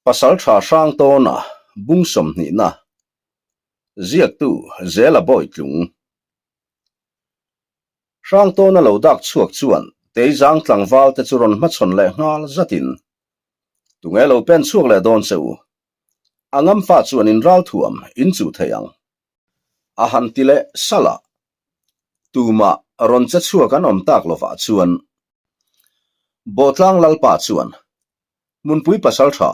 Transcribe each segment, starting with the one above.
Pasaltha Hrangtawna bung sawmhnihna ziaktu Zela Bawitlung Hrangtawna lo dak chhuak chuan Teizang tlangval te chu rawn hmachhawn leh nghal zatin Tunge lo pen chhuak leh dawn che u? A ngamfa chuan in ralthuam in chuh thei ang. A han ti leh salh a, tumah rawn che chhuak an awm tak lovah chuan Bawhtlang Lalpa chuan Hmunpui pasal tha,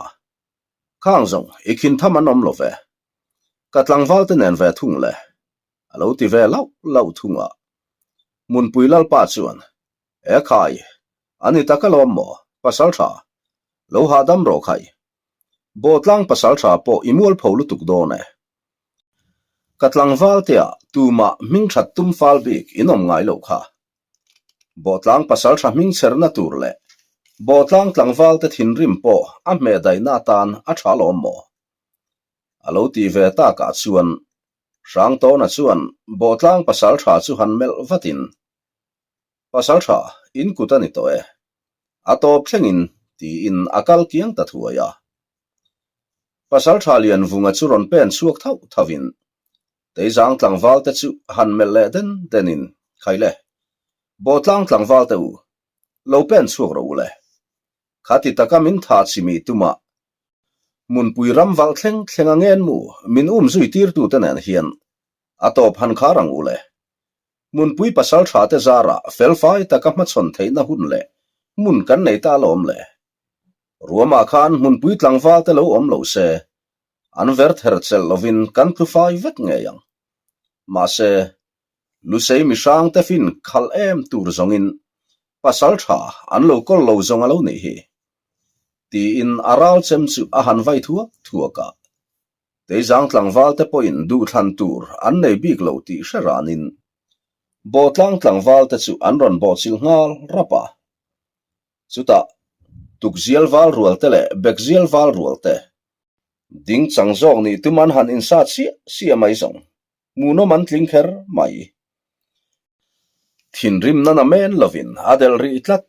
khang zawng i khin tham an awm lo ve, ka tlangval te nen ve thung le, a lo ti ve lauh lauh thung a. Hmunpui Lalpa chuan, E khai, a ni tak alawm maw, pasal tha, lo hahdam rawh khai, Bawhtlang pasal tha pawh i mualpho lutuk dawn e. Ka tlangval te ah tumah hming that tum fal bik in awm ngai lo kha. Bawhtlang pasal tha hming chherna tur leh Bawhtlang tlangval te thinrim pawh a hmeh daihna atan a tha lawm maw? A lo ti ve tak ah chuan Hrangtawna chuan Bawhtlang pasal tha chu han melh vatin Pasal tha, in kut a ni tawh e. A tawp thlengin tiin a kal kiang ta thuai a. Pasal tha Lianvunga chu rawn pen chhuak thauh thauhin Teizang tlangval te chu han melh leh den denin, Khaile, Bawhtlang tlangval te u, lo pen chhuak rawh u le. Khati taka min tha chimi tumah hmunpui ram valh thleng thleng a ngen mu min um zui tirtute nen hian a tawp han khar ang u le. Hmunpui pasal tha te zarah felfai taka hmachhawn theihna hun leh hmun kan nei ta alawm le. Ruamah khan hmunpui tlangval te lo awm lo se, an ver ther chelh lovin kan tlu fai vek ngei ang. Mahse, Lusei mihrang te fin khalh em tur zawngin pasal tha an lo kawl lo zawng a lo nih hi. Tiin a ral chem chu a han vai thuak thuak a. Teizang tlangval te pawhin duhthlan tur an nei bik lo tih hre ranin Bawhtlang tlangval te chu an rawn bawhchilh nghal rap a. Chutah tukzial val rual te leh bekzial val rual te ding chang zawk nih tum an han insa chiah chiah mai zawng hmuhnawm an tling kher mai. Thinrimna na men lovin a delh rih tlat.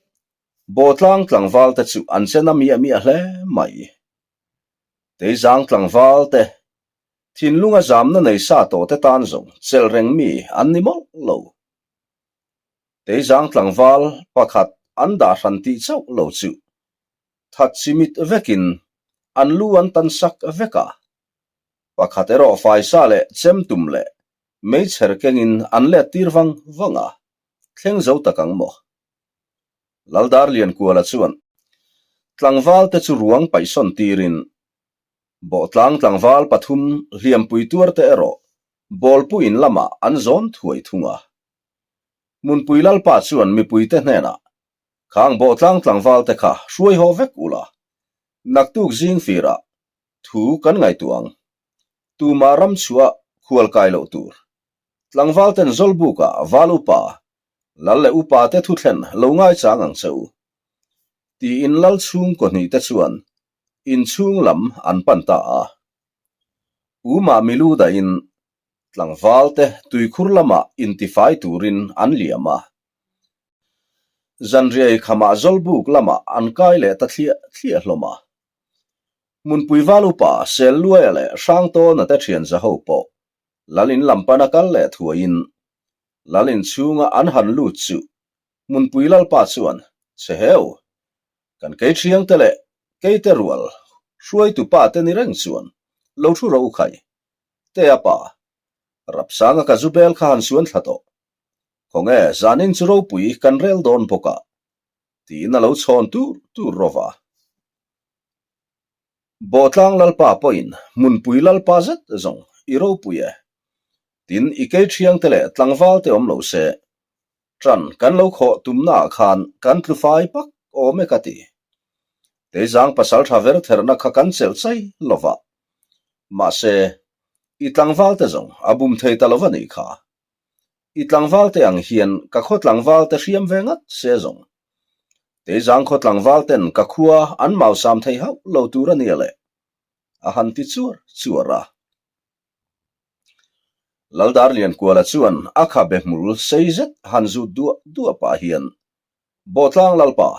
Bawhtlang tlangval te chu an che na miah miah hle mai. Teizang tlangval te, thinlunga zamna nei sa tawh te tan zawng chelh reng mi an ni mawlh lo. Teizang tlangval pakhat an dah hran tih chauh lo chu that chimit vekin an lu an tan sak vek a, pakhat erawh faisa leh chem tum leh meichher kengin an let tir vang vang a, thleng zo tak ang maw? Laldar Liankuala chuan tlangval te chu ruang paihsawn tirin Bawhtlang tlangval pathum hliampui tuar te erawh Bawlpu in lamah an zawn thuai thung a. Hmunpui Lalpa chuan mipuite hnenah, Khang Bawhtlang tlangval te kha hruai haw vek ula, naktuk zing firah thu kan ngaihtuah ang. Tumah ram chhuah khual kai loh tur. Tlangval ten Zawlbukah val upa Lal leh upa te thu thlen lo ngaichang ang che u. Tiin lal chhungkaw hnih te chuan inchhung lam an pan ta a. U Mah milu dahin tlangval te tuikhur lamah intifai turin an liam a. Zanriai khamah Zawlbuk lamah an kai leh ta thliah thliah hlawm a. Hmunpui val upa Selluaia leh Hrangtawna te thian zaho pawh lal in lam pana kal leh thuaiin Lal inchhunga an han lut chu Hmunpui Lalpa chuan, Che heu, kan kei thiangte leh keite rual hruaitu pa te ni reng chuan lo thu ro khai. Tea pa, Rapsanga ka zu bel kha han suan thla tawh. Khawnge zanin chu ropui kan rel dawn bawk a, tiin a lo chhawn tur tur rawva. Bawhtlang Lalpa pawhin Hmunpui Lalpa zet zawng i ropui e. Tin, i kei thiangte leh tlangvalte awm lo se, ṭan kan lo khawh tumnaah khan kan tlu fai pak awm e ka ti. Teizang pasalṭha ver therna kha kan chelh chai lo va. Mahse, i tlangvalte zawng a bum thei ta lo va nih kha. I tlangvalte ang hian ka khaw tlangvalte hriam ve ngat se zawng. Teizang khaw tlangval ten ka khua an mausam thei hauh lo tur a nia le, a han ti chuar chuar a. Laldar Liankuala chuan a khabe hmul sei zet han zut duah duah pah hian, Bawhtlang Lalpa,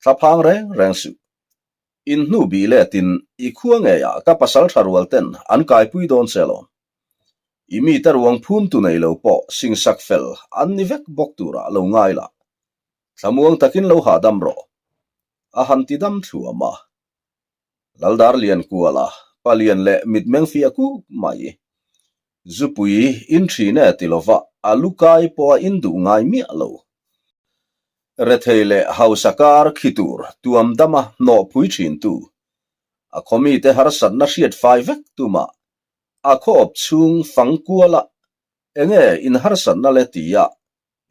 thlaphang reng reng suh. In hnu bih letin i khua ngeiah ka pasal tha rual ten an kaipui dawn che alawm. I mite ruang phum tu nei lo pawh singsak fel an ni vek bawk turah lo ngai la. Thlamuang takin lo hahdam rawh. A han ti dam thluam a. Laldar lian kual a, palian leh mitmeng fiah kuk mai. Zupui in thin e ti lova a lu kai pawh a in duh ngai miah lo. Rethei leh hausa kar khi tur tuam dama hnawh phui thin tu. A khaw mite harsatna hriat fai vek tumah a khaw awp chhung fang kuala enge in harsatna le tia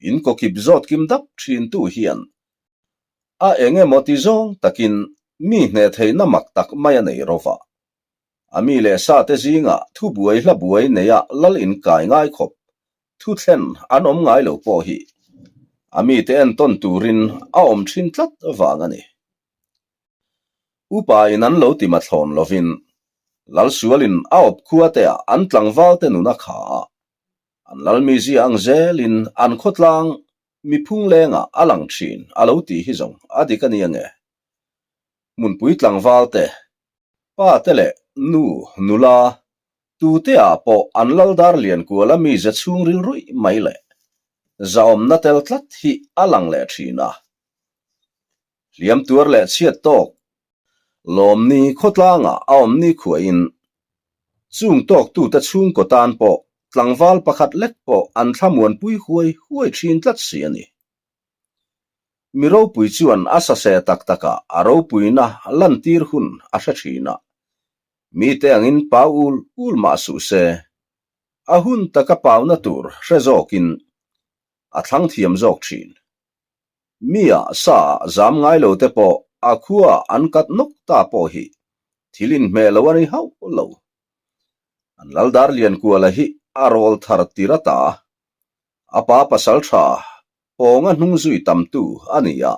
in kawkip zawt kim dap thin tu hian a eng emaw ti zawng takin mi hneh theihna mak tak mai a nei ro va. A mi leh sa te zingah thu buai hla buai neia lal in kai ngai khawp thu thlen an awm ngai lo pawh hi a mite entawn turin a awm thin tlat vang a ni. Upa in an lo ti mathlawn lovin Lalsualin a awp khua te ah an tlangval te nun a kha a, an lal mizia ang zelin an khawtlang miphung lengah a lang thin a lo tih hi zawng a dik a ni ange. Hmunpui tlangval te, pa te leh nu, nula, tute ah pawh an lal dar lian kual a mize chhung ril ruih mai leh zahawmna tel tlat hi a lang leh thin a. Hliam tuar leh chhiat tawk lawmni khawtlangah a awmni khuahin chung tawktute chhungkaw tan pawh tlangval pakhat lek pawh an thlamuanpui huai huai thin tlat si a ni. Mi ropui chuan a sase tak takah a ropuina lantir hun a hre thin a, mite angin pau ul ul mah suh se, a hun taka pauna tur hre zawkin a thlang thiam zawk thin. Mi ah sa ah zam ngai lo te pawh a khua ah an kat nawk ta pawh hi thil inhmeh lo a ni hauh lo. An Laldar Liankuala hi a rawl thar tir a ta. A pa pasal tha Pawnga hnung zui tam tu a ni a.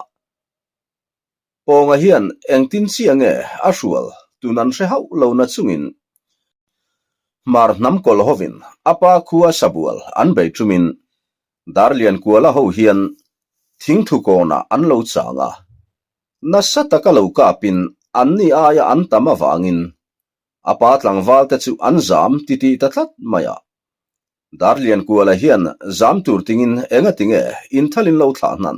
Pawnga hian engtin chiah nge a hrual tun an hre hauh lo na chungin Hmar hnam kawlh hovin a pa khua sabual an bei tumin Darliankuala ho hian thingthu kawnah an lo chang a, nasa taka lo kapin anni aia an tam avangin a pa tlangval te chu an zam titih ta tlat mai a. Darliankuala hian zam tur tingin enga tinge inthalin lo thlah hnan.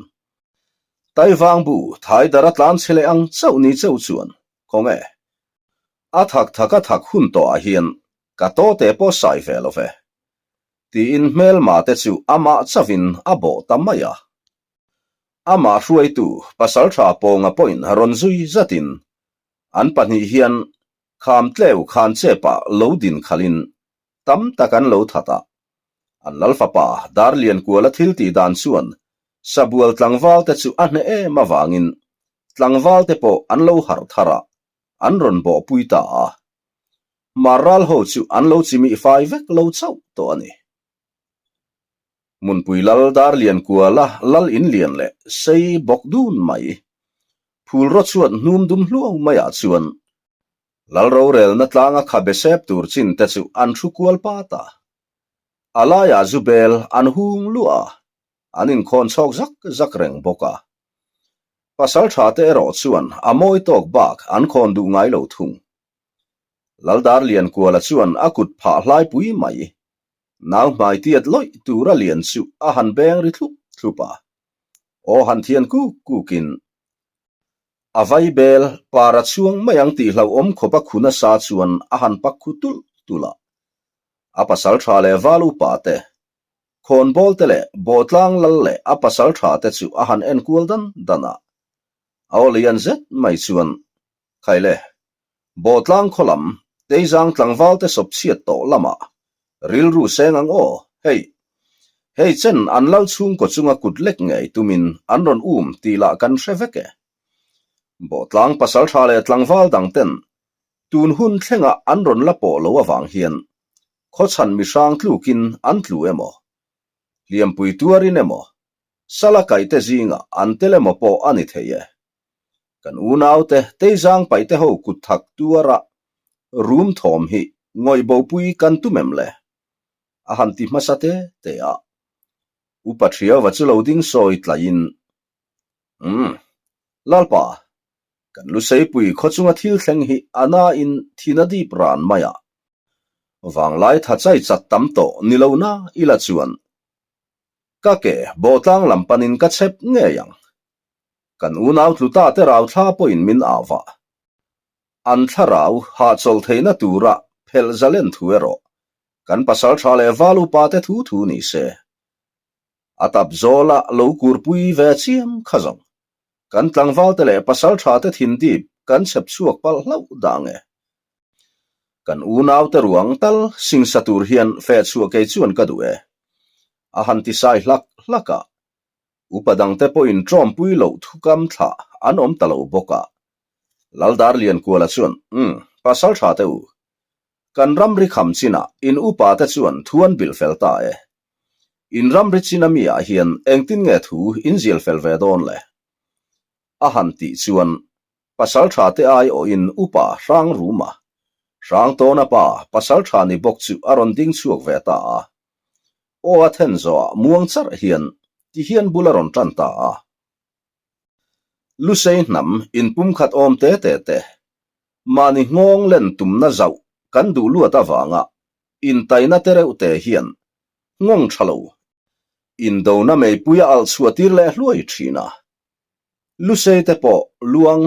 Taivang bu thai dar a tlan chhe leh ang chauh ni chauh chuan khawnge a thak thak a thak hun tawh ah hian ka tawte pawh sai ve lo ve. Tiin hmelma te chu amah chauhin a bawh ta mai a. Amah hruaitu Pasaltha Pawnga pawhin rawn zui zatin an pahnih hian kham tleu khan chepah lo din khalhin tam tak an lo that a. An lal fapa Darliankuala thil tih dan chuan Sabual tlangval te chu a hneh em avangin tlangval te pawh an lo harh thar a, an rawn bawhpui ta a. Hmar ral ho chu an lo chimih fai vek lo chauh tawh a ni. Hmunpui lal Darliankuala lal in lian leh sei bawk dun mai. Phul raw chhuat hnum dum hluau maiah chuan Lal rorelna tlanga khabe sep tur chin te chu an thu kual pat a. A laiah zu bel an hung luah a, an inkhawn chhawk zak zak reng bawk a. Pasal tha te erawh chuan a mawi tawk bak an khawn duh ngai lo thung. Laldar Liankuala chuan a kut phah hlaipui mai. Nau hmai tiat lawih tura lian chu a han beng ri thlup thlup a. Aw han thian kuk kukin A vai bel par a chhuang mai ang tih hlauhawm khawp a khu nasa chuan a han pak khu tulh tulh a. A pasal tha leh val upa te, khawnbawl te leh bawhtlang lal leh a pasal tha te chu a han en kual dan dan a. A aw lian zet mai chuan, Khaile, Bawhtlang khaw lam, Teizang tlangval te sawp chhiat tawh lamah rilru seng ang aw, hei. Hei chen an lal chhungkaw chunga kut lek ngei tumin an rawn um tih lah kan hre vek e. Bawhtlang pasal tha leh tlangval dang ten tun hun thlengah an rawn la pawh lo avang hian khawchhan mihrang tlukin an tlu emaw, hliampui tuarin emaw, sala kaihte zingah an tel emaw pawh a ni thei e. Kan unaute Teizang paihte ho kut thak tuara rum thawm hi ngawih bopui kan tum em le? A han ti hmasa te te a. Upa Thiauva chu lo ding sawi tlaiin, Umm, Lalpa! Kan Luseipui khaw chunga thil thleng hi a nain thin a dip ran mai a. Vanglai tha chai chat tam tawh ni lo na ila chuan ka ke bawhtlang lam panin ka chep ngei ang. Kan unau tlu ta te rau thla pawhin min au a. An thlarau hahchawlh theihna tura phelh zalen thu erawh kan pasal tha leh val upa te thu thu ni se. A tap zawla lo kurpui ve chiam kha zawng. Kan tlangvalte leh pasal tha te thin dip kan chhep chhuak palh hlauh dah nge. Kan unaute ruang tal singsa tur hian feh chhuah kei chuan ka duh e. A han ti sai hlak hlak a. Upa dangte pawhin ṭawmpui loh thukam thlah an awm ta lo bawk a. Laldar Liankuala chuan, Umm, pasal tha te u. Kan ramri kham chinah in upa te chuan thu an bilh fel ta e. In ramri chin ami ah hian engtin nge thu in zial fel ve dawn le? A han tih chuan pasal tha te ai awhin upa hrang rum a, hrang tawna pa pasal tha ni bawk chu a rawn ding chhuak ve ta a. Aw a then zawhah muang charh hian ti hian bul a rawn tan ta a. Lusei hnam inpumkhat awm te te te, mahni nghawng len tumna zauh kan duh luat avanga intaina te reuh te hian nghawng tha lo indona meipui a alh chhuah tir leh hluai thin a. Lusei te pawh luang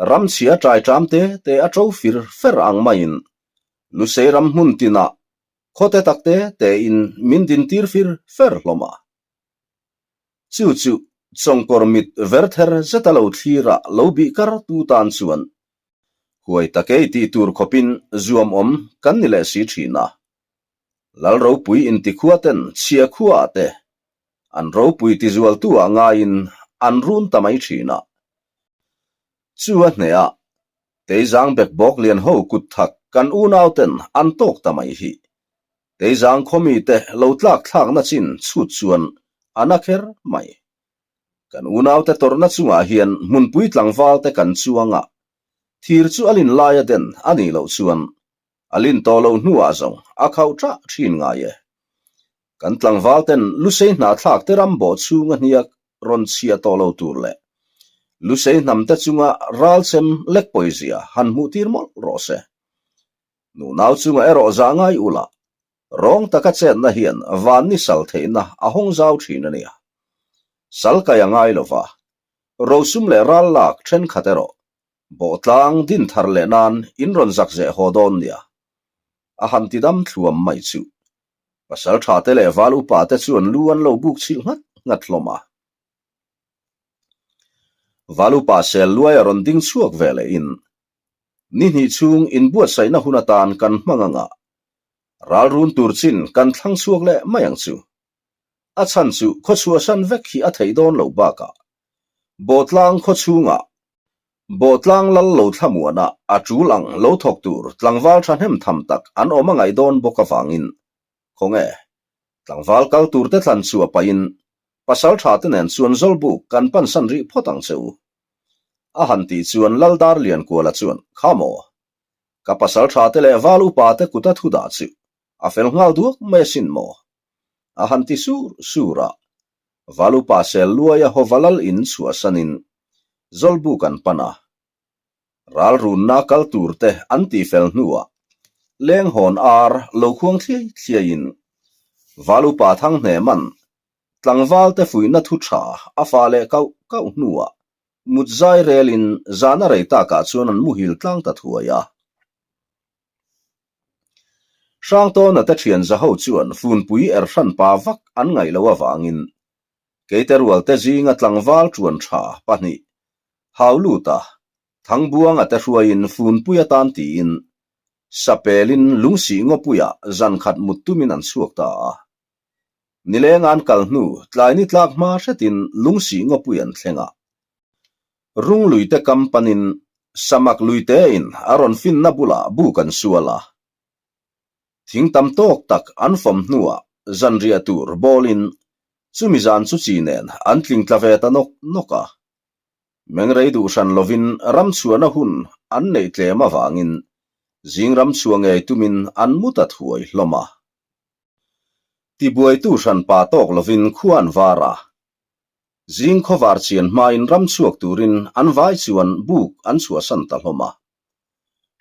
ramchhia taiṭam te te a ṭo fir fer ang maiin Lusei ram hmun tinah khawte tak te tein min din tir fir fer hlawm a. Chu chu chawngkawr mit verther zeta lo thlira lo bih kar tu tan chuan huai takei tih tur khawpin zuam awm kan ni leh si thin a. Lal ropui intikhua ten chhia khuaah te an ropui tizualtu ah ngaiin an run ta mai thin a. Chu a hnehah Teizang bekbawk lian ho kut thak kan unau ten an tawk ta mai hi. Teizang khaw mite lo tlak thlakna chin chhut chuan a na kher mai. Kan unaute tawrhna chungah hian hmunpui tlangval te kan chuang a, thir chu a lin laia den a nih loh chuan a lin tawh loh hnuah zawng a khauh ṭah ṭhin ngai e. Kan tlangval ten Lusei hnahthlak te ram bawh chhunga hniak rawn chhia tawh lo tur leh Lusei hnam te chunga ralchem lek pawizia han hmuh tir mawlh rawh se. Nunau chunga erawh zah ngai ula, rawng taka chetna hian van ni sal theihna a hawng zau thin a nia. Sal kai a ngai lova, rosum leh ral lak thenkhat erawh bawhtlang din thar leh nan in rawn zak zeh haw dawn nia. A han ti dam thluam mai chu. Pasal tha te leh val upa te chuan lu an lo buk chhilh nghat nghat hlawm a. Val upa sel luai a rawn ding chhuak ve leh in Ni hnih chhung inbuatsaihna hun atan kan hmang ang a, ral run tur chin kan thlang chhuak leh mai ang chu. A chhan chu khawchhuahsan vek hi a theih dawn loh bakah Bawhtlang khaw chhungah Bawhtlang lal lo thlamuana a tul ang lo thawk tur tlangval thahnem tham tak an awm a ngaih dawn bawk avangin Khawnge tlangval kal tur te thlan chu a pahin pasal tha te nen chuan Zawlbuk kan pansan rih phawt ang che u. A han tih chuan Laldar Liankuala chuan, Kha maw? Ka pasal tha te leh val upa te kut a thu dah chu a fel nghal duak mai asin maw? A han ti sur sur a. Val upa sel luaia hawva lal in chhuahsanin Zawlbuk an pan a. Ral runna kal tur te an tih fel hnuah leng hawn ar lo khuang thliai thliaiin Val upa Thanghneman tlangval te fuihna thu tha a fa leh kauh kauh hnuah mut zai relin zan a rei takah chuan an muhil tlang ta thuai a. Hrangtawna te thian zaho chuan funpui er hran pa vak an ngaih loh avangin Keite rualte zinga tlangval ṭuan ṭha pahnih hau lut a, Thangbuanga te hruaiin funpui atan tiin sapelin lungsih ngawpuiah zan khat mut tumin an chhuak ta a. Nileng an kal hnu tlai ni tlak hma hretin lungsih ngawpui an thleng a. Rungluite kam panin samak luitein a rawn finna bulah buk an sual a. Thing tam tawk tak an fawm hnuah zanriah tur bawlin chumi zan chu chi nen an tling tla ve ta nawk nawk a. Mengrei duh hran lovin ram chhuahna hun an neih tlem avangin zing ram chhuah ngei tumin an mu ta thuai hlawm a. Tibuaitu hranpa tawk lovin khua an var a. Zing khawvar chian hmain ram chhuak turin an vai chuan buk an chhuahsan ta hlawm a.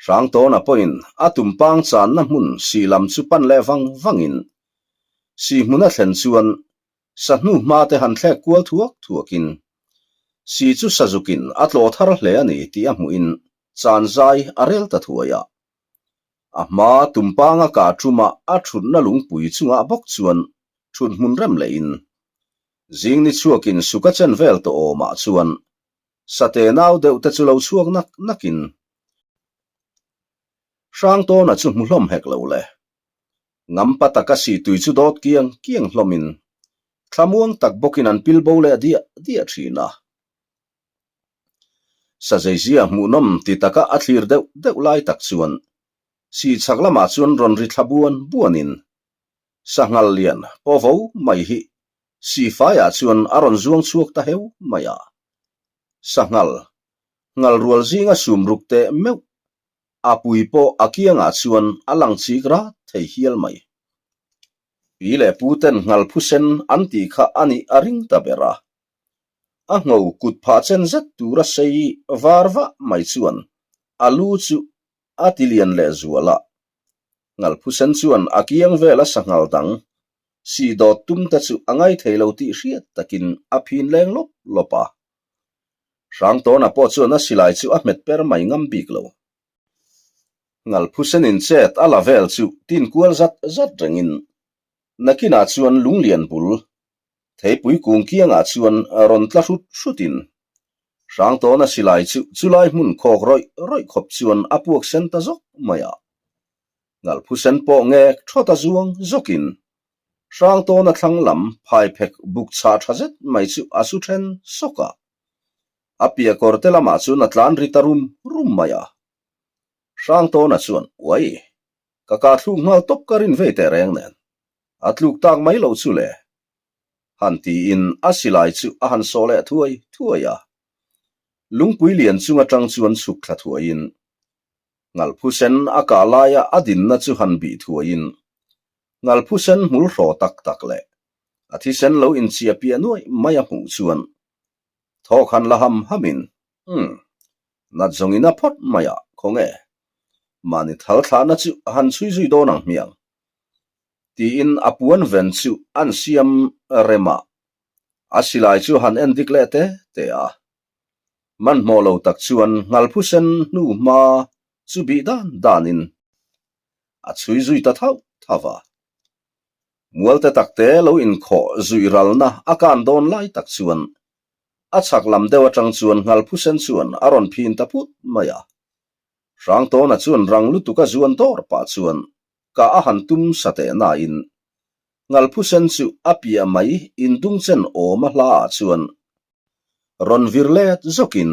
Hrangtawna pawhin a tumpang channa hmun sih lam chu pan leh vang vangin sih hmun a thlen chuan sahnu hma te han thlek kual thuak thuakin sih chu sazukin a tlawh thar hle a ni tih a hmuhin chan zai a rel ta thuai a. A hma tumpanga kah ṭuma a ṭhutna lungpui chungah bawk chuan ṭhut hmun rem lehin zing ni chhuakin suka chen vel tawh awmah chuan sate nau deuh te chu lo chhuak nak nakin Hrangtawna chu hmu hlawm hek lo le. Ngampa taka sihtui chu dawt kiang kiang hlawmin thlamuang tak bawkin an pil bo leh diah diah ṭhin a. Sazeizia hmuhnawm ti taka a thlir deuh deuh lai tak chuan sih chhak lamah chuan rawn ri thla buan buanin sanghal lian paw vo mai hi sih faiah chuan a rawn zuang chhuak ta heu mai a. Sanghal nghal rual zinga sum ruk teh meuh a pui pawh a kiangah chuan a lang chik rat thei hial mai. Pi leh pu ten nghal phusen an tih kha a nih a ring ta ber a. A ngho kut phah chen zet tura sei var vah mai chuan a lu chu a ti lian leh zual a. Ngalphusen chuan a kiang vela sanghal dang sih dawt tum te chu a ngai thei lo tih hriat takin a phin leng lawp lawp a. Hrangtawna pawh chuan a silai chu a hmet per mai ngam bik lo. Ngalphusenin chet a la vel chu tin kual zat zat rengin nakinah chuan lunglian bul Theipui kung kiangah chuan rawn tla hrut hrutin Hrangtawna silai chu chulai hmun khawk rawih rawih khawp chuan a puak sen ta zawk mai a. Ngalphusen pawh ngek thawt a zuang zawkin Hrangtawna thlang lam phaiphek buk chhah tha zet mai chu a su then sawk a. A piah kawr te lamah chuan a tlan ri ta rum rum mai a. Hrangtawna chuan, Uai! Ka kah thluk nghal tawp ka rin vei teh reng nen. A tluk tak mai lo chu le. Han tiin a silai chu a han sawh leh thuai thuai a. Lungpui lian chung atang chuan chhuk thla thuaiin Ngalphusen a kah laia a dinna chu han bih thuaiin Ngalphusen hmul hraw tak tak leh a thisen lo inchiah piah nuaih mai a hmuh chuan thawk han la ham hamin, Umm, nat zawngin a phawt mai a, khawnge? Mahni thal thlahna chu han chhui zui dawn ang hmiang. Tiin a puan ven chu an siam rem a, a silai chu han en dik leh te te a. Hmanhmawh lo tak chuan Ngalphusen hnu hma chu bih dan danin a chhui zui ta thauh thauh a. Mualte takte lo inkhawh zuih ralna a kan dawn lai tak chuan a chhak lam deuh atang chuan Ngalphusen chuan a rawn phin ta phut mai a. Hrangtawna chuan rang lutuk a zuan dawr pah chuan ka a han tum sa teh nain Ngalphusen chu a piah mai indungchen awm a hla ah chuan rawn vir let zawkin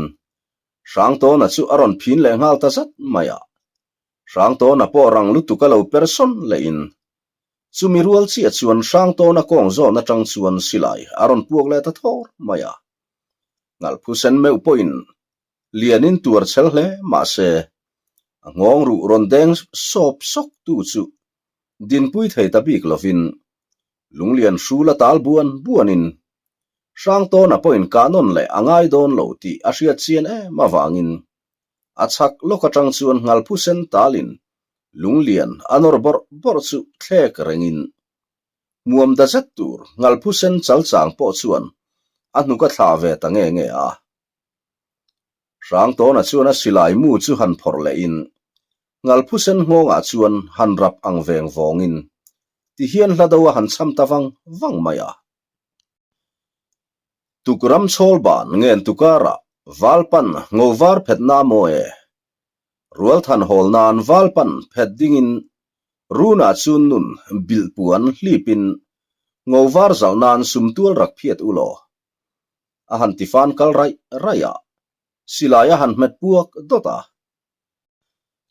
Hrangtawna chu a rawn phin leh nghal ta zat mai a. Hrangtawna pawh rang lutuk a lo per sawn lehin chumi rual chiah chuan Hrangtawna kawng zawn atang chuan silai a rawn puak leh ta thawr mai a. Ngalphusen meuh pawhin Lianin tuar chhel hle mahse, a nghawng ruh rawn deng sawp sawk tu chu dinpui thei ta bik lovin Lunglian hrul a tal buan buanin Hrangtawna pawhin kah nawn leh a ngai dawn lo tih a hriat chian em avangin a chhak lawk atang chuan Ngalphusen talin Lunglian a nawr bawrh bawrh chu thlek rengin hmuam da zet tur Ngalphusen chalchang pawh chuan a hnuk a thlah ve ta nge nge a. Hrangtawna chuan a silai mu chu han phawrh lehin Ngalphusen nghawngah chuan han rap ang veng vawngin tihian hla do a han cham ta vang vang mai a. Tukram chhawl ban ngen tukarah Valpan ngo var phet na maw e. Rualthan hawl nan Valpan phet dingin Runah chun nun bilh puan hlipin ngo var zalh nan sumtual rak phiat u law. A han ti fan kal raih raih a, silai a han hmet puak dawt a.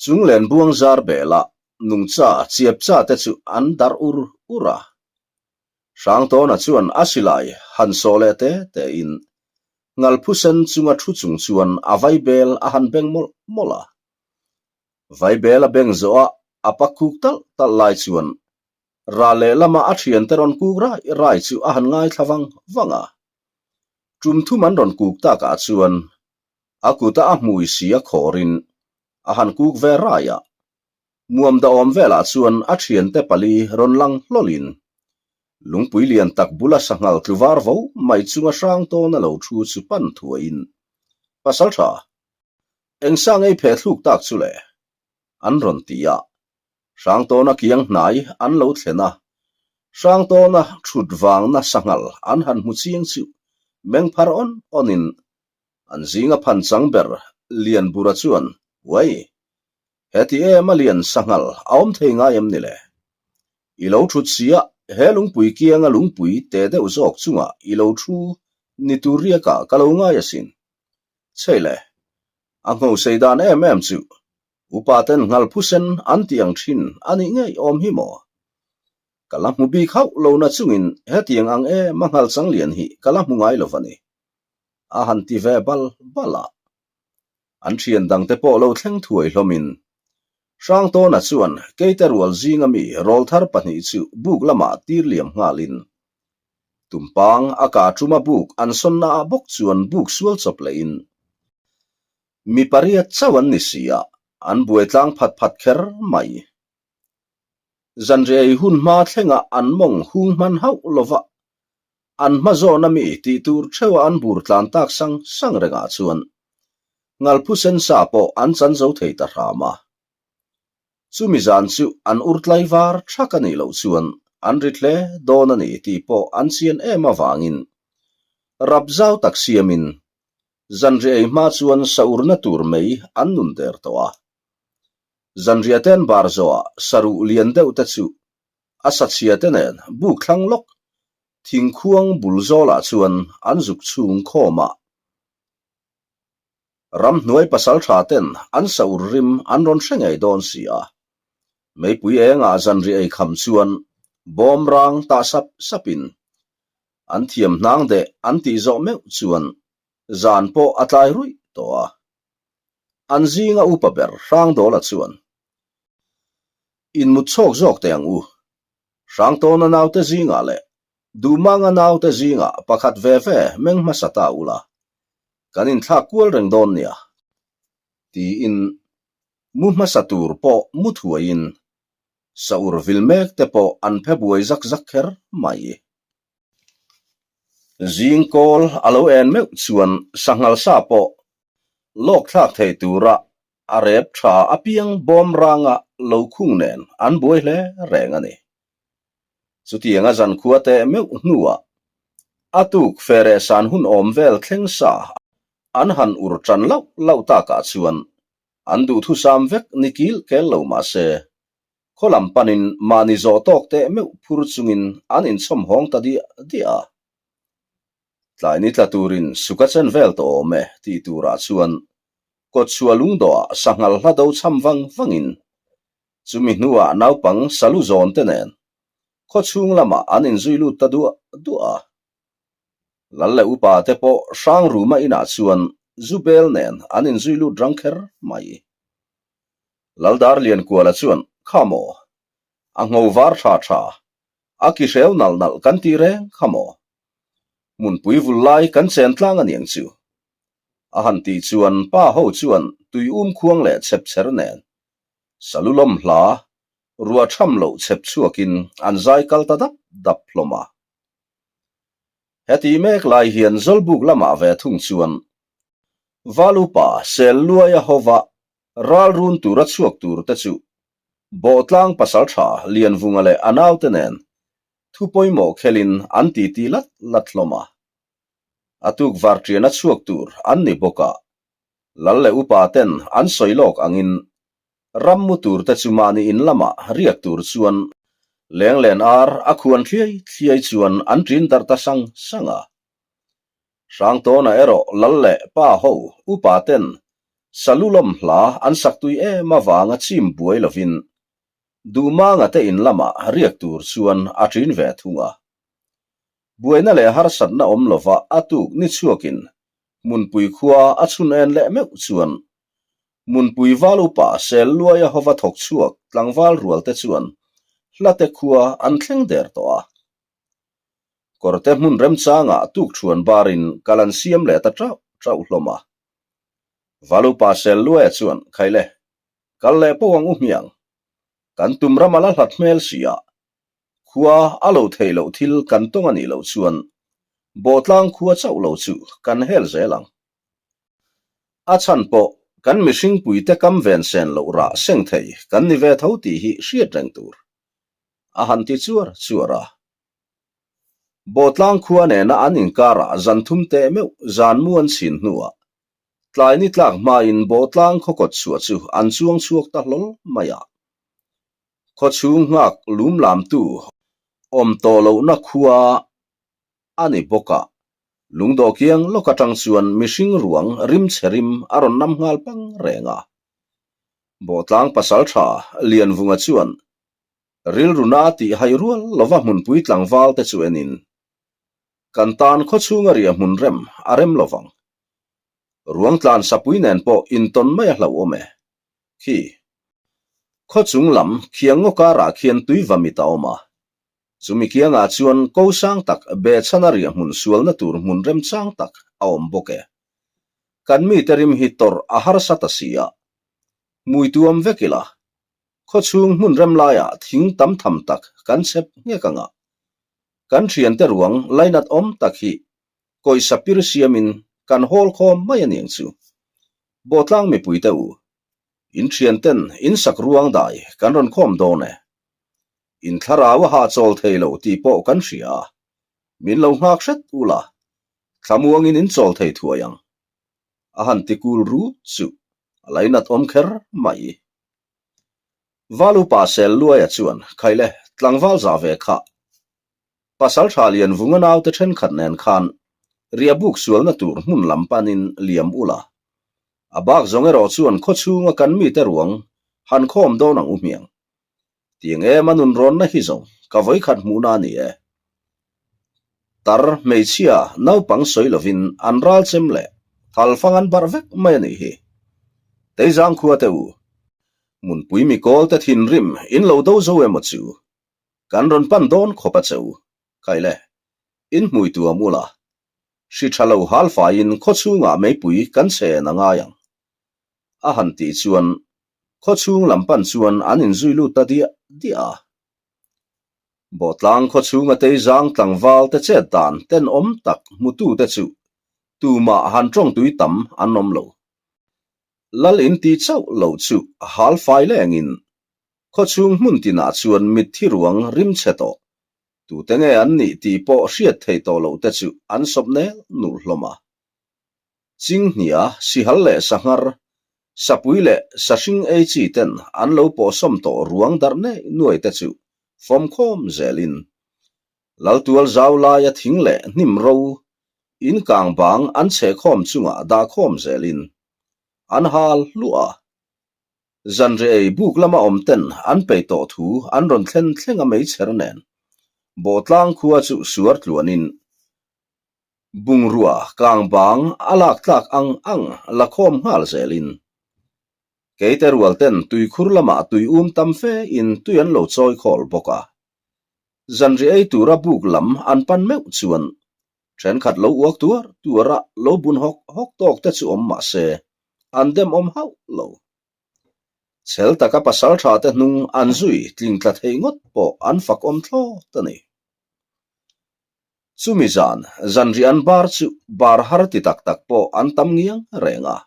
Chung len buang zar belah nungcha chiapcha te chu an darh ur ur a. Hrangtawna chuan a silai han sawh leh te te in Ngalphusen chunga thu chung chuan a vaibel a han beng mawlh mawlh a. Vaibel a beng zawh a a pak khuk talh talh lai chuan Ral leh lama a thiante rawn kuk rai rai chu a han ngaithla vang vang a. Tum thum an rawn kuk takah chuan a kuta a hmui si a khawrin a han kuk ve rai a. Muam dahawm velah chuan a thiante pali rawn lang hlawlin lungpui lian tak bula sanghal tlu var vo mai chunga hrang tawn a lo thu chu pan thuaiin, Pasaltha, eng sa ngei phe thluk tak chu le? an rawn ti a. Hrangtawna kiang hnai an lo thlen a, Hrangtawna thut vangna sanghal an han hmu chiang chu meng phar awn awnin an zinga phan chang ber Lianbura chuan, Uai! Heti em a lian sanghal a awm thei ngai em ni le? I lo thut si a, he lungpui kianga lungpui te deuh zawk chungah i lo thu ni tur riakah ka lo ngai asin. Chhei le, a nghosei dan em em chu Upa ten nghal phusen an ti ang thin a nih ngei awm hi maw? Ka la hmu bik hauh lo na chungin hetiang ang em a nghal chang lian hi ka la hmu ngai lo va ni. A han ti ve bal bal a. An thian dangte pawh lo thleng thuai hlawmin Hrangtawna chuan Keite rual zinga mi rawlthar pahnih chu buk lamah tir liam nghalin Tumpang a kah tuma buk an sawnna ah bawk chuan buk sual chawp lehin Mi pariat chauh an ni si a, an buai tlang phat phat kher mai. Zanriai hun hma thlengah an mawng hung hman hauh lova, an hma zawna mi tih tur theuha an bur tlan tak sang sang rengah chuan ngalphu sen sa pawh an chan zo thei ta hram a. Chumi zan chu an ur tlai var thak a nih loh chuan an ri hle dawn a ni tih pawh an chian em avangin rap zau tak siamin Zanriah ei hma chuan sa urna tur mei an nun der tawh a. Zanriah te an bar zawhah saruh lian deuh te chu a sachhia te nen buk thlang lawk thingkhuang bul zawlah chuan an zuk chhung khawm a. Ramhnuai pasaltha ten an sa ur rim an rawn hre ngei dawn si a. Meipui engah zanriah ei kham chuan bawm rang tah sap sapin An thiam hnang deh an tih zawh meuh chuan zan pawh a tlai ruih tawh a. An zinga upa ber Hrangdawla chuan, Inmut chhawk zawk teh ang u. Hrangtawna naute zingah leh Duhmanga naute zingah pakhat ve ve meng hmasa ta ula, kan inthlak kual reng dawn nia, tiin mu hmasa tur pawh mu thuaiin Sa ur vil mek te pawh an phe buai zak zak kher mai. Zing kawl a lo en meuh chuan sanghal sa pawh lawk thlak thei tura a rep tha apiang bawm ranga lo khung nen an buai hle reng a ni. Chutianga zankhua teh meuh hnuah a tuk fereh san hun awm vel thleng sa an han ur tan lauh lauh takah chuan An duhthusam vek ni kil kel lo mah se, khaw lam panin mahni zawh tawk teh meuh phur chungin an inchhawm hawng ta diah diah a. Tlai ni tla turin suk a chen vel tawh awm e tih turah chuan kawtchhuah lungdawhah sanghal hla do cham vang vangin chumi hnuah naupang salu zawn te nen khaw chhung lamah an inzui lut ta duah duah a. Lal leh upa te pawh hrang ruma inah chuan zu bel nen an inzui lut rang kher mai. Laldar Liankuala chuan, Kha maw? A ngho var tha tha, a ki hreu nalh nalh kan ti reng kha maw? Hmunpui vul lai kan chen tlang a niang chu. A han tih chuan pa ho chuan tui um khuang leh chhep chher nen salu lawm hla ruah tham loh chhep chhuakin an zai kal ta dap dap hlawm a. Heti mek lai hian Zawlbuk lamah ve thung chuan Valupa sel luaia hova ral run tura chhuak tur te chu Bawhtlang pasaltha Lianvunga leh a naute nen thu pawimawh khelin an titi lat lat hlawm a. A tuk varṭiana chhuak tur an ni bawk a, Lal leh upa ten an sawi lawk angin Ram mu tur te chu mahni in lamah riak tur chuan lenglen ar a khuan thliai thliai chuan an ṭin darh ta sang sang a. Hrangtawna erawh lal leh pa ho upa ten salu lawm hla an sak tui em avanga chim buai lovin Duhmanga te in lamah riak tur chuan a ṭin ve thung a. Buaina leh harsatna awm lova a tuk ni chhuakin Hmunpui khua a chhun en leh meuh chuan Hmunpui val upa sel luaia hova thawk chhuak tlangval rual te chuan hlate khua an thleng der tawh a. Kawrte hmun remchangah tukṭhuan barin kal an siam leh ta ṭauh ṭauh hlawm a. Valupa Selluaia chuan, Khaile, kal leh poh ang u hmiang. Kan tum ram a la hlat hmel si a, khua a lo theih loh thil kan tawng a nih loh chuan Bawhtlang khua chauh lo chu kan hel zel ang. A chhan pawh kan mihring puite kam ven sen loh rah seng thei kan ni ve tho tih hi hriat reng tur a han ti chuar chuar a. Bawhtlang khua nena an inkarah zan thum teh meuh zan mu an chhin hnuah tlai ni tlak hmain Bawhtlang khaw kawt chhuah chu an chuang chhuak ta hlawl mai a. Khaw chhung nghak lum lamtu awm tawh lohna khua a ni bawk a, lungdawh kiang lawk atang chuan mihring ruang rim chhe rim a rawn nam nghal pang reng a. Bawhtlang pasaltha Lianvunga chuan rilru na tih hai rual lova hmunpui tlangval te chu enin, Kan tan khaw chhunga riah hmun rem a rem lovang. Ruang tlan sapui nen pawh intawn mai a hlauhawm e. Khi. Khaw chung lam khiang ngaw karah khian tui va mit a awm a. Chumi kiangah chuan ko sang tak behchhana riah hmun sualna tur hmun remchang tak a awm bawk e. Kan mite rim hi tawrh a harsa ta si a. Hmui tuam vek ila, khaw chhung hmun rem laiah thing tam tham tak kan chep nghek ang a. Kan thiante ruang lainat awm tak hi kawisa pir siamin kan hawl khawm mai a niang chu. Bawhtlang mipuite u, in thianten in sak ruang dai kan rawn khawm dawn e. In thlarau a hahchawl thei lo tih pawh kan hria a, min lo nghak hret ula, thlamuangin in chawl thei thuai ang. A han ti kul rut chu a lainat awm kher mai. Val upa sel luaia chuan, Khaile, tlangval za ve kha. Pasal tha lian vunga naute thenkhat nen khan riah buk sualna tur hmun lam panin liam ula. A bak zawng erawh chuan khaw chhunga kan mite ruang han khawm dawn ang u hmiang. Tiang em a nunrawnna hi zawng ka vawikhat hmuhna a ni e. Tar hmeichhia naupang sawi lovin an ral chem leh thalfang an barh vek mai a nih hi. Teizang khua te u, hmunpui mikawl te thinrim in lo do zo emaw chu kan rawn pan dawn khawp a che u. Khaile, in hmui tuam ula, hri tha lo hal faiin khaw chhungah meipui kan chhen a ngai ang. A han tih chuan khaw chhung lam pan chuan an inzui lut ta diah diah a. Bawhtlang khaw chhunga Teizang tlangval te chet dan tenawm tak hmutute chu tumah han tawngtui tam an awm lo. Lal in ti chauh lo chu hal fai lengin khaw chhung hmun tinah chuan mitthi ruang rim chhe tawh tute nge an nih tih pawh hriat thei tawh loh te chu an sawp nel nul hlawm a. Chinghnia, sihal leh sanghar, sapui leh sahring ei chi ten an lo pawhsawm tawh ruang darh nei nuai te chu fawmkhawm zelin Laltual zau laia thing leh hnim ro in kang bang an chhehkhawm chungah dahkhawm zelin an hal hluah a. Zanriah ei buk lama awm ten an peih tawh thu an rawn thlen thleng a meichher nen Bawhtlang khua chu suar tluanin Bungrua kang bang a lak tlak ang ang la khawm nghal zelin keite rual ten tuikhur lamah tui um tam fe in tui an lo chawi khawl bawk a. Zanriah ei tura buk lam an pan meuh chuan thenkhat lo uak tuar tuar a lo bun hawk hawk tawk te chu awm mah se an dem awm hauh lo. Chhel taka pasal tha te hnung an zui tling tla thei ngawt pawh an fak awm thlawt a ni. Chumi zan, zanriah an bar chu bar har ti tak tak pawh an tam ngiang reng a.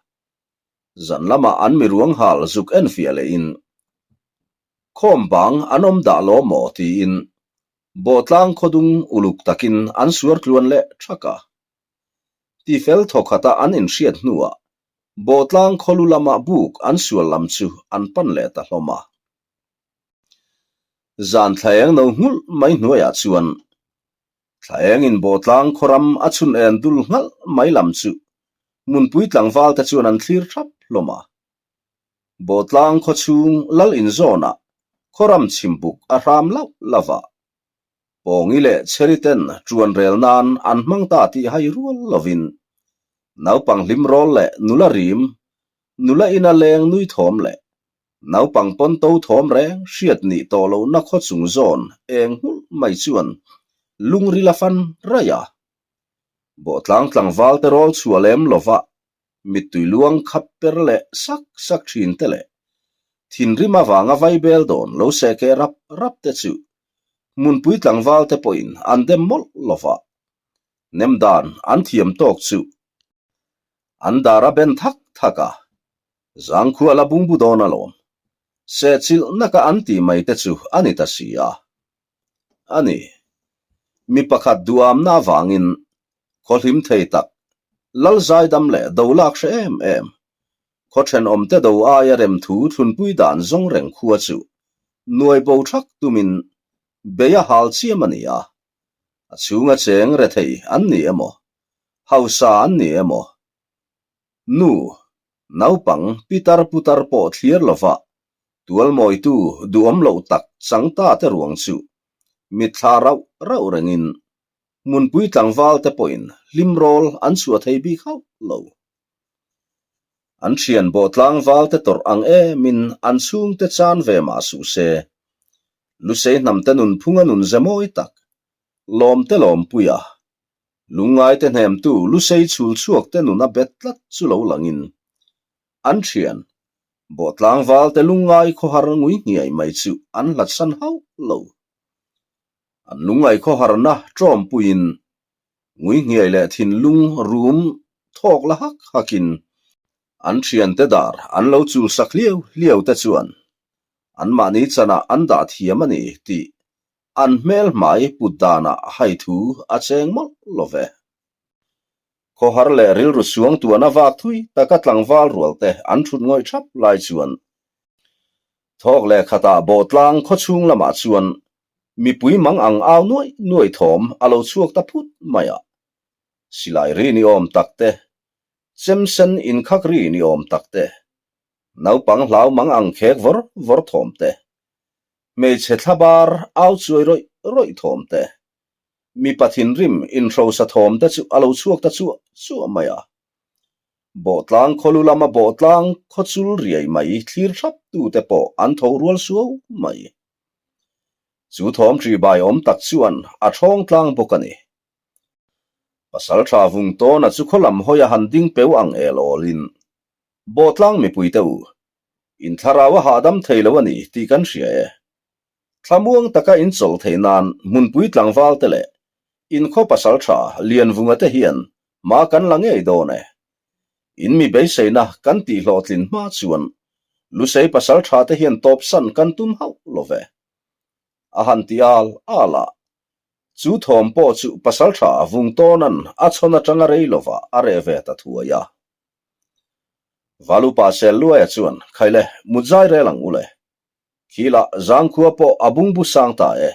Zan lamah an miruang hal zuk enfiah lehin, Khawm bang an awm dah law maw tiin Bawhtlang khawdung uluk takin an suar tluan leh thak a. Tifel thawkhata an inhriat hnuah Bawhtlang khawlu lama buk an sual lam chu an pan leh ta hlawm a. Zan thlaeng no nghulh mai hnuaiah chuan thlaengin Bawhtlang khawram a chhun en dul nghalh mai lam chu hmunpui tlangval te chuan an thlir thap hlawm a. Bawhtlang khaw chhung lal inzawnah khawram chhimbuk a hram lauh lauh a. Pawngi leh Cheri ten ṭuan rel nan an hmang ta tih hai rual lovin naupang hlim rawl leh nula rim, nula ina leng nui thawm leh Naupang pawn to thawm reng hriat nih tawh lohna khaw chung zawn eng nghulh mai chuan. lungril a fan raih a. Bawhtlang tlangval te rawl chhuah lem lova mittui luang khap per leh sak sak thin te leh thinrim avanga vaibel dawn lo sehkeh rap rap te chu hmunpui tlangval te pawhin an dem mawlh lova nem dan an thiam tawk chu an dar a ben thak thak a, zangkhua la bungbu dawn alawm. Sehchilh naka an tih mai te chu a ni ta si a. A ni. Mi pakhat duamna avangin khaw hlim thei tak, lal zaidam leh do lak hre em em, khaw thenawmte do aia remthu thlunpui dan zawng reng khua chu nuai bo thak tumin bei a hal chiam a ni a. A chhunga cheng rethei an ni emaw, hausa an ni emaw, Nu, naupang pitar putar pawh thlir lova tualmawitu duhawm loh tak chang ta te ruang chu mitthla rauh rauh rengin hmunpui tlangval te pawhin hlim rawl an chhuah thei bik hauh lo. An thian bawh tlangval te tawrh ang emin an chhungte chan ve mah suh se, Lusei hnamte nunphunga nunze mawi tak, lawmte lawmpuia Lungngaite hnemtu Lusei chhul chhuakte nun a bet tlat chu lo langin an thian Bawhtlangvalte lungngai khawhar ngui hniai mai chu an hlatsan hauh lo. An lungngai khawharna tawmpuiin ngui hniai leh thinlung rum thawk la hak hakin an thiante dar an lo chulsak hliau hliau te chuan anmahni chanah an dah thiam a ni tih An hmel hmai put danah hai thu a cheng mawlh lo ve. Khawhar leh rilru suang tuan a vak thui taka tlangval rual te an thut ngawih thap lai chuan thawk leh khatah Bawhtlang khawchhung lamah chuan mipui mang ang au nuai nuai thawm a lo chhuak ta phut mai a. Silai ri ni awm tak te, chem sen inkhak ri ni awm tak te, naupang hlau mang ang khek vawr vawr thawm te, Hmeichhe thlabar au chuai rawih rawih thawm te, mipa thinrim inhrosa thawm te chu a lo chhuak ta chuah chuah mai a. Bawhtlang khawlu lama bawhtlang khawchul riai mai thlir thlap tu te pawh an tho rual suau mai. Chu thawm ṭihbai awm tak chuan a ṭhawng tlang bawk a ni. Pasalṭha vung tawna chu khaw lam hawi a han ding peu ang el awlin Bawhtlang mipuite u, in thlarau a hahdam thei lo a ni tih kan hria e. Thlamuang taka in chawl theih nan hmunpui tlangval te leh in khaw pasal tha Lianvunga te hian hma kan la ngei dawn e. In mi beiseina kan tih hlawhtlin hma chuan Lusei pasal tha te hian tawpsan kan tum hauh lo ve. A han ti al al a, chu thawm pawh chu pasal tha Vungtawna'n a chhawn atanga rei lovah a reh ve ta thuai a. Valupa Selluaia chuan, Khaile, mut zai rel ang u le. Khilah zangkhua pawh a bungbu sang ta e.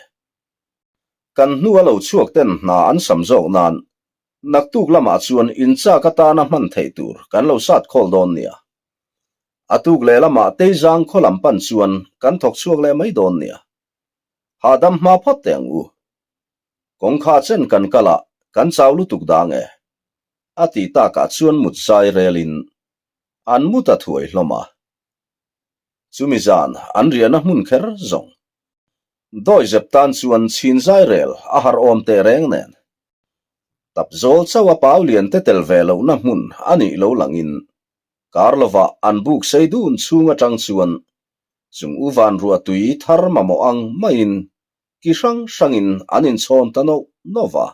Kan hnu a lo chhuak ten hna an sam zawk nan naktuk lamah chuan inchak atana hman theih tur kan lo sat khawl dawn nia. A tuk leh lamah Teizang khaw lam pan chuan kan thawk chhuak leh mai dawn nia. Hahdam hma phawt teh ang u. Kawngkha chen kan kal a, kan chau lutuk dang e. A tih takah chuan mut zai relin an mut a thuai hlawm a. Chumi zan an riahna hmun kher zawng. Dawihzep tan chuan chhin zai rel a harh awm teh reng nen. Tap zawl chauh a pau lian te tel ve lohna hmun a nih lo langin kar lovah an buk sei dun chhung atang chuan chung u van ruah tui thar mamawh ang maiin ki hrang hrangin an inchhawn ta noh noh va.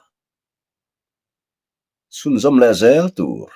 Chhunzawm leh zel tur.